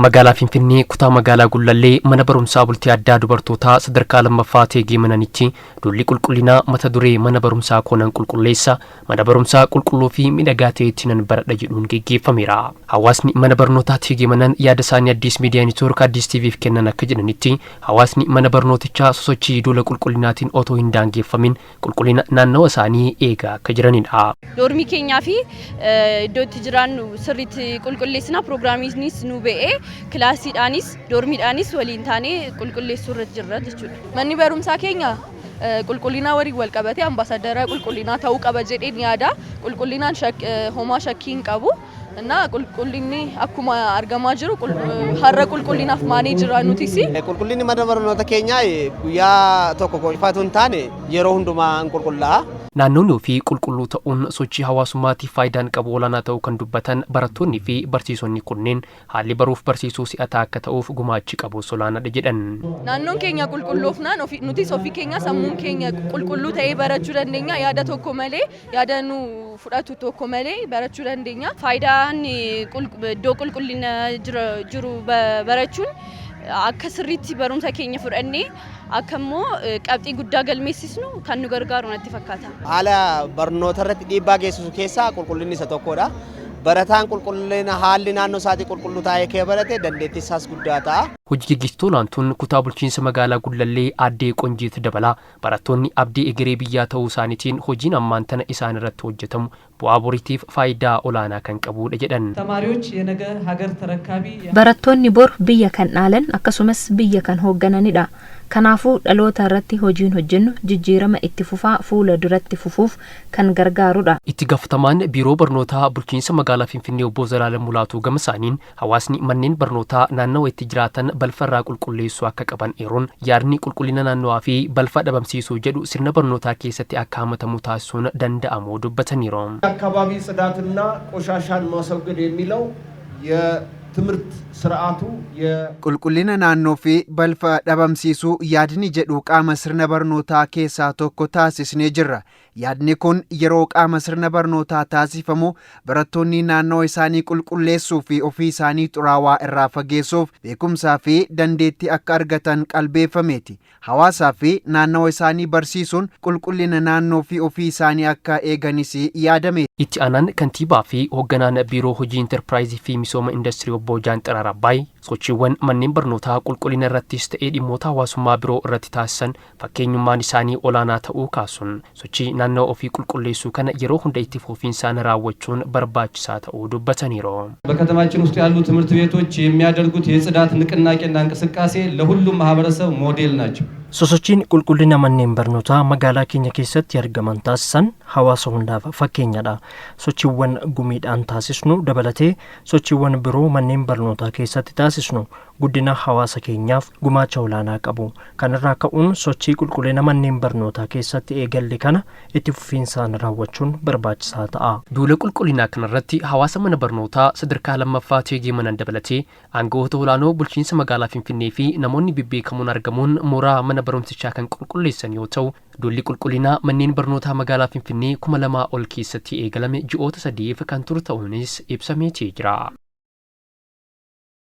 Magaalaa Finfinnee kutaa magaalaa Gullallee mana barumsaa bultii addaa dubartootaa sadarkaa lammaffaa Teegee Mananitti duulli qulqullinaa mata duree "Mana barumsaa koo nan qulqulleessa, mana barumsaa qulqulluu fi miidhagaa ta'etti nan baradha" jedhuun geggeeffameera. Hawaasni mana barnootaa Teegee Manan yaada isaanii Addis Miidiyaa Neetwoork Addis TVf kennan akka jedhanitti, hawaasni mana barnootichaa sosochii duula qulqullinaatiin otoo hin daangeffamin qulqullina naannawa isaanii eegaa akka jiranidha. Doormii keenyaa fi iddoo itti jiraannu sirriitti qulqulleessina. Piroogiraamiinis nu ba'ee kilaasiidhaanis doormiidhaanis waliin taanee qulqulleessuu irra jirra jechuudha. Manni barumsaa keenya qulqullina waliin wal qabatee ambaasaadara qulqullinaa ta'uu qaba jedheen yaada. Qulqullinaan homaa shakkii hin qabu. እና qulqullinni akkuma argamaa jiru har'a qulqullinaaf maanee jira nutis. Qulqullinni mana barnoota keenyaa guyyaa tokko qofaatu hin taane, yeroo hundumaa hin qulqullaa'a. Naannoon ofii qulqulluu ta'uun sochii hawaasummaatiif faayidaan qabu olaanaa ta'uu kan dubbatan barattoonni fi barsiisonni kunneen, haalli baruuf barsiisuu si'ataa akka ta'uuf gumaachi qabu olaanaadha jedhan. Naannoon keenya qulqulloofnaan nutis ofii keenya sammuun keenya qulqulluu ta'ee barachuu dandeenya. Yaada tokko malee, yaada nu fudhatu tokko malee barachuu dandeenya. Faayidaan iddoo qulqullina jiru barachuun akka sirriitti barumsa keenya fudhannee akka immoo qabxii guddaa galmeessisnu kan nu gargaaru natti fakkaata. Haala barnoota irratti dhiibbaa geessisu keessaa qulqullinni isa tokkodha. Barataan qulqullina haalli naannoo isaatii qulqulluu taa'ee kee barate dandeettii isaas guddaa ta'a. Hojii gaggeessituu olaantuun kutaa bulchiinsa magaalaa Gullallee Aaddee Qonjiit Dabalaa, barattoonni abdii egeree biyyaa ta'uu isaaniitiin hojiin ammaan tana isaan irratti hojjetamu bu'aa boriitiif faayidaa olaanaa kan qabudha jedhan. ተማሪዎች የነገ ሀገር ተረካቢ Barattoonni bor biyya kan dhaalan akkasumas biyya kan hooggananidha. Kanaafuu dhaloota irratti hojiin hojjennu jijjiirama itti fufaa fuula duratti fufuuf kan gargaarudha. Itti gaafatamaan biiroo barnootaa bulchiinsa magaalaa Finfinnee Obbo Zalaalam Mulaatuu gama isaaniin, hawaasni manneen barnootaa naannawa itti jiraatan balfa irraa qulqulleessuu akka qaban eeruun, yaadni qulqullina naannawaa fi balfa dhabamsiisuu jedhu sirna barnootaa keessatti akka hammatamu taasisuun danda'amuu dubbataniiru. አካባቢ ጽዳትና ቆሻሻን ማስወገድ የሚለው የትምህርት ስርዓቱ Qulqullina naannoo fi balfa dhabamsiisuu yaadni jedhu qaama sirna barnootaa keessaa tokko taasisnee jirra. Yaadni kun yeroo qaama sirna barnootaa taasifamu barattoonni naannoo isaanii qulqulleessuu fi ofii isaanii xuraawaa irraa fageessuuf beekumsaa fi dandeettii akka argatan qalbeeffameeti. Hawaasaa fi naannoo isaanii barsiisuun qulqullina naannoo fi ofii isaanii akka eeganis yaadame. Itti aanaan kantiibaa fi hoogganaan biiroo hojii intarpiraayizii fi misooma industirii Obbo Jaanxiraar Abbaay, sochiiwwan manneen barnootaa qulqullina irrattis ta'ee dhimmoota hawaasummaa biroo irratti taasisan fakkeenyummaan isaanii olaanaa ta'uu kaasuun, sochii naannoo ofii qulqulleessuu kana yeroo hunda itti fufiinsaan raawwachuun barbaachisaa ta'uu dubbataniiru. በከተማችን ውስጥ ያሉ ትምህርት ቤቶች የሚያደርጉት የጽዳት ንቅናቄና እንቅስቃሴ ለሁሉም ማህበረሰብ ሞዴል ናቸው። Sosochiin qulqullina manneen barnootaa magaalaa keenya keessatti argaman taasisan hawaasa hundaaf fakkeenyadha. Sochiiwwan gumiidhaan taasisnu dabalatee sochiiwwan biroo manneen barnootaa keessatti taasisnu guddina hawaasa keenyaaf gumaacha olaanaa qabu. Kanarraa ka'uun sochii qulqullina manneen barnootaa keessatti eegalle kana itti fufiinsaan raawwachuun barbaachisaa ta'a. Duula qulqullinaa kanarratti hawaasa mana barnootaa sadarkaa lammaffaa Teegee Manan dabalatee aangawoota olaanoo bulchiinsa magaalaa Finfinnee fi namoonni bebbeekamoon argamuun mooraa mana barumsichaa kan qulqulleessan yoo ta'u, duulli qulqullinaa manneen barnootaa magaalaa Finfinnee 2000 ol keessatti eegalame ji'oota 3f kan turu ta'uunis ibsameetii jira.